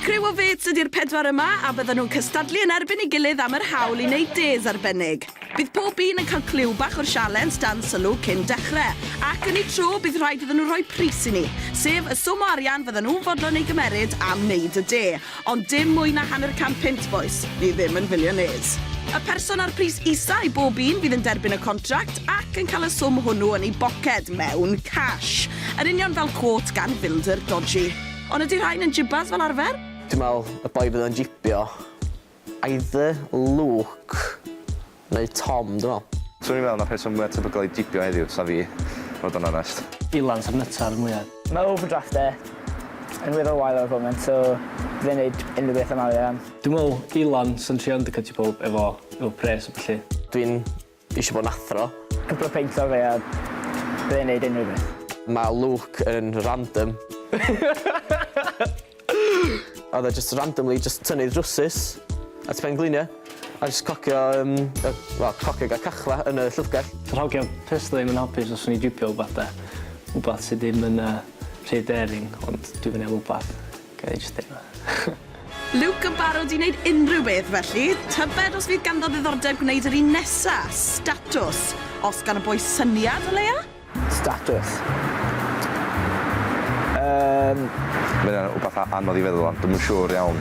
Criw o fêts ydi'r pedwar yma a byddan nhw'n cystadlu yn erbyn ei gilydd am yr hawl i wneud des arbennig. Bydd pob un yn cael cliw bach o'r sialens dan sylw cyn dechrau, ac yn eu tro bydd rhaid iddyn nhw rhoi pris i ni, sef y swm o arian fyddan nhw'n fodlon ei gymeryd am wneud y de. Ond dim mwy na hanner can punt, bois. Ni ddim yn fillionaires. Y person â'r pris isa i bob un fydd yn derbyn y contract ac yn cael y swm hwnnw yn ei boced, mewn cash. Yn union fel quote gan Builder Dodgy. Ond ydy rhain yn jibas fel arfer? Dwi'n meddwl y boi fydd o'n jibio either Luke neu Tom dwi'n meddwl. Swn i'n meddwl na person mwya tebygol i jibio heddiw sa fi, fod yn onest. Ilan sy'n nytar mwya. Mae overdraft e yn weddol wael ar y foment so bydd e'n neud unrhyw beth am arian. Dwi'n meddwl Ilan sy'n trio undercutio pawb efo efo pres a ballu. Dwi'n eisiau bod yn athro. Cwpl o peints o fe a bydd e'n neud unrhyw beth. Mae Luke yn random. Oedd e jyst randomly jyst tynnu drwsus at penglinia a jyst cocio yym yy wel cocio ga cachfa yn y llyfrgell. Sa'r hogia personally ddim yn hapus os swn i jipio wbath 'de. Wbath sy ddim yn yy rhy daring ond dwi fyny am wbath. Gai jyst deud 'na. Luke yn barod i wneud unrhyw beth felly, tybed os fydd ganddo ddiddordeb gwneud yr un nesa, statws. Os gan y boi syniad o leia? Statws. Yym. Mae hynna'n wbath anodd i feddwl am, dwi'm yn siŵr iawn.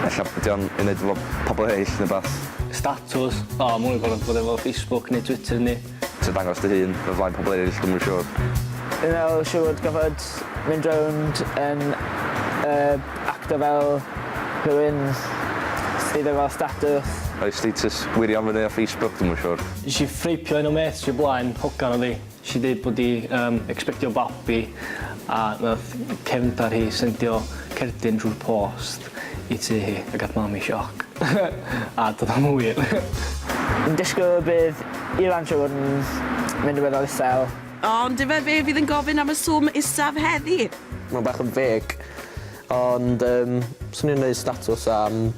Ella ydy o'n i wneud efo pobl eraill neu wbath. Statws. O, ma' hwn yn gorfod bod efo Facebook neu Twitter neu... Trio dangos dy hun o flaen pobl eraill, dwi'm yn siŵr. Fi'n meddwl siŵr fod gorfod mynd rownd yn yy acto fel rhywun sydd efo statws. Rhoi status gwirion fyny ar Facebook, dwi'm yn siŵr. Nes i freipio un o mêts fi o blaen, hogan odd 'i. Nes i deud bod 'i yym ecsbectio babi a nath cefndar hi sendio cerdyn trw'r post i tŷ hi a gath mam 'i sioc. A do'dd o'm wir. Fi'n disgwyl bydd Ilan siŵr fod yn mynd yn weddol isel. Ond ife fe fydd yn gofyn am y swm isaf heddi? Mae'n bach yn vague, ond yym swn i'n neud statws am,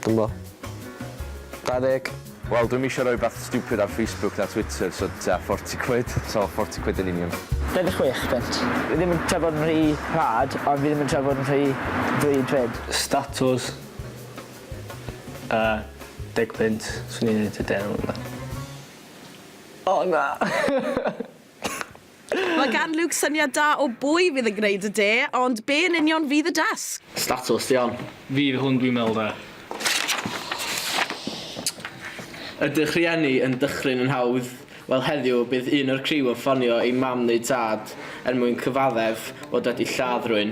dwi'm 'bo, 20? Wel dwi'm isio rhoi wbath stupid ar Facebook na Twitter so tua forty quid, so forty quid yn union. 26 punt. Fi ddim yn trio bod yn rhy rhad ond fi ddim yn trio bod yn rhy ddrud 'fyd. Statws yy deg punt swn i'n neud y deal yna. O na! Mae gan Luke syniad da o bwy fydd yn gwneud y de, ond be yn union fydd y dasg? Statws 'di hon. Fi fydd hwn dwi'n meddwl de. Ydych rhieni yn dychryn yn hawdd? Wel heddiw bydd un o'r criw yn ffonio ei mam neu tad er mwyn cyfaddef bod wedi lladd rhywun.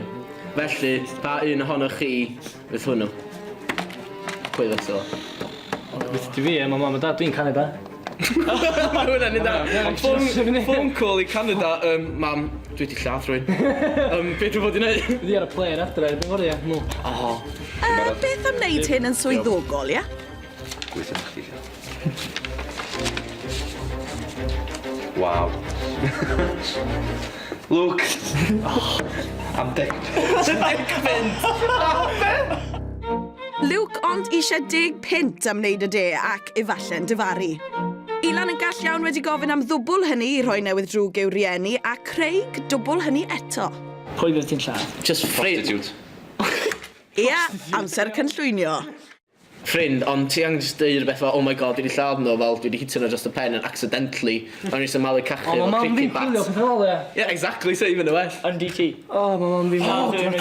Felly, pa un ohonoch chi fydd hwnnw? Pwy fysa fo? Fydd ti fi, mae mam a dad dwi'n Canada. Mae hwnna'n un da. Phone, phone call i Canada, um, mam, dwi wedi lladd rhywun. Um, be dwi'n fod i wneud? Dwi ar y plên adre erbyn fory, ia. Mw. O. Uh, beth am wneud hyn yn swyddogol, ie? Gweithio na chdi, Waw. Luke! Oh, am deg. Deg punt! Luke ond eisiau deg punt am wneud y de ac efalle'n difaru. Ilan yn gall iawn wedi gofyn am ddwbl hynny i rhoi newydd drwg i'w rieni a Craig dwbl hynny eto. Pwy fydd ti'n lladd? Just ffrind. Prostitute. Ia, amser cynllwynio. Ffrind, ond ti angen jyst deud rhywbeth fel oh my god dwi 'di lladd nhw fel dwi 'di hitio nhw dros y pen yn accidentally o'n i jyst yn malu cachu O efo ma' mam cricket fi'n bat. gwylio petha fel 'a ia. Yeah exactly so even yn well. Yn DT. O ma' mam fi'n O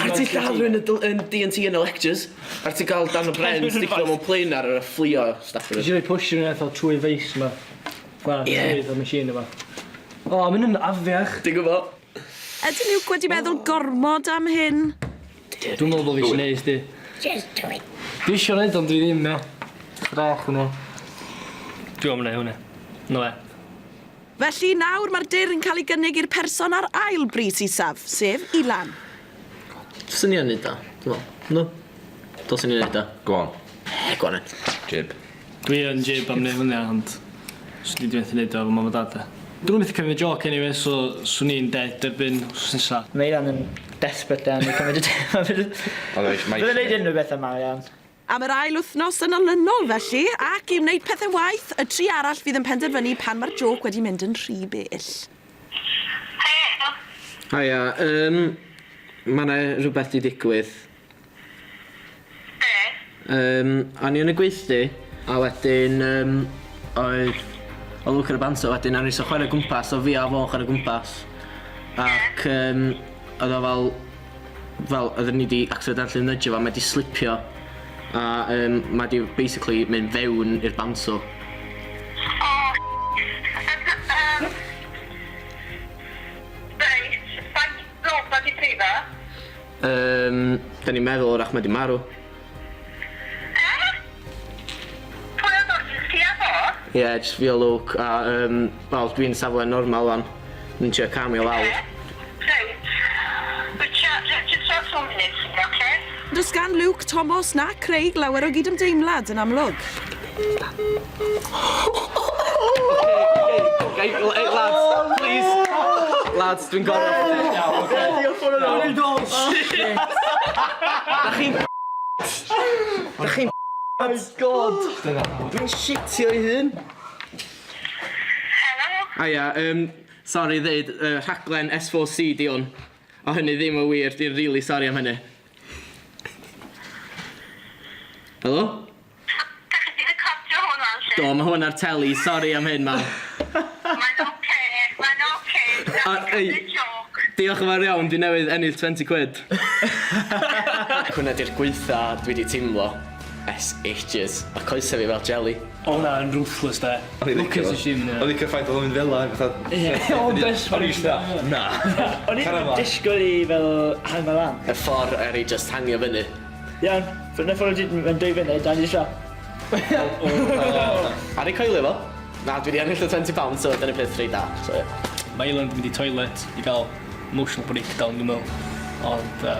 ar ti lladd rhywun yn dyl- yn D&T yn y lectures? Ar ti ga'l darn o bren sticio mewn plane ar a fflio stuff Nes i roi push i rywun fatha trwy feis 'ma. Fatha Ie. trwy y machine yma. O ma' hyn yn afiach. Ti'n gwbo? Ydyn Luke wedi meddwl gormod am hyn? Dwi'n meddwl bo' fi isio neud sti. Just do it. Dwi isio neud ond dwi ddim ia. Strach hwnna. Dwi am neu' hwnna. No we. Felly nawr mae'r dur yn cael ei gynnig i'r person â'r ail bris isaf, sef Ilan. Swn i yn neud o, dwi'n meddwl. No? Dylswn i neud o. Go on. Eh, go on then. Jib. Dwi yn jib am neud hwnna ond swn i 'di methu neud o efo mam a dad de. Dwn nhw methu cymryd jôc eniwe so swn i'n dead erbyn wsos nesa. Mae Ilan yn desperate iawn i cymryd y Bydd e'n neud unrhyw beth am arian. Am yr ail wythnos yn olynol felly, ac i wneud pethau'n waeth, y tri arall fydd yn penderfynu pan mae'r jôc wedi mynd yn rhy bell. Haia. Haia, yym, ma' 'na rhywbeth 'di digwydd. Yym, o'n i yn y gweithdy, a wedyn yym oedd oedd Luke ar y bandsaw wedyn a o'n i jyst yn chwarae o gwmpas, o fi a fo'n chwarae o gwmpas. Ac yym oedd o fel fel oedden ni 'di accidentally nudgio fo, mae 'di slipio a yym mae 'di basically mynd fewn i'r bandsaw. O yym reit, faint Luke ma 'di brifo? Yym, 'dan ni'n meddwl 'w'rach mae 'di marw. Eh? Pwy oedd o? Jyst ti a fo? Ie, jyst fi a Luke a yym, wel dwi'n safle normal wan. Dwi'n trio calmio lawr. Ocê, reit. Richard, jyst ros un munud i fi, ocê? Does gan Luke, Tomos na Craig lawer o gydymdeimlad, yn amlwg. Gai, ei, lads, please. Lads, dwi'n gorfod. Shit! Da chi'n Da chi'n God! Dwi'n shitio i hun. Helo? Haia, yym, sori ddeud, rhaglen S4C 'di hwn. O hynny ddim yn wir, dwi'n rili sori am hynny. Helo? Dach chi 'di recordio hwn ŵan 'lly? Do, ma' hwn ar teli, sori am hyn mam. Mae'n ocê, mae'n ocê, that's a joke. Diolch yn fawr iawn, dwi newydd ennill 20 quid. Hwnna 'di'r gwaetha dwi 'di teimlo ers ages. Ma' coesa fi fel jelly. O' hwnna yn ruthless de. O'n i'n licio Lwcus fo. nes i'm O'n licio'r ffaith o'dd o'n mynd fela fatha... Ie. O'n desperate. O'n i jyst fatha, na. O'n i ddim yn disgwyl i fel hango lan. Y ffor er i jyst hangio fyny. Iawn, fy na ffordd mewn 2 funud a ni jyst fel A recoelio fo. Na, dwi 'di ennill y £20 so dyna peth reit da, so ie. Mae Elon 'di mynd i toilet i ga'l emotional breakdown dwi'n me'wl. Ond yy.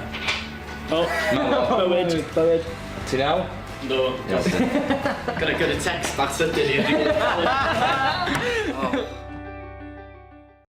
O! Bywyd, bywyd. Ti'n iawn? Yndw. Gor'o' gyrru text bach sydyn i...